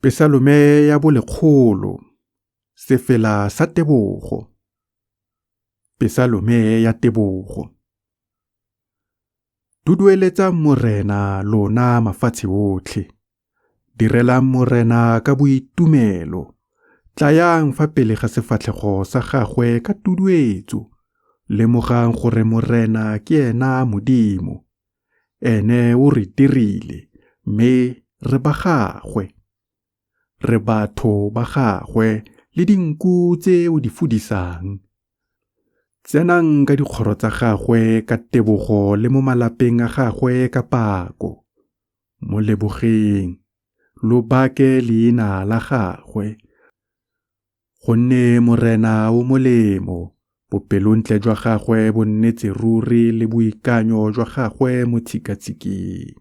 Pesalome ya bolekgolo, sefela sa tebogo. Pesalome ya tebogo. Dudueletsang Morena lona mafatshe otlhe. Direlang Morena ka boitumelo. Tlayang fa pele ga sefatlhego sa gagwe ka tuduetso. Lemogang gore Morena ke ena Modimo. Ene o re dirile, mme re ba gagwe. Re batho ba gagwe le dinku tse o di fudisang. Tsenang ka dikgoro tsa gagwe ka tebogo le mo malapeng a gagwe ka pako. Mo lebogeng, lo bake leina la gagwe. Gonne Morena o molemo, bopelontle jwa gagwe bo nnetse ruri le boikanyo jwa gagwe mo tshikatshikeng.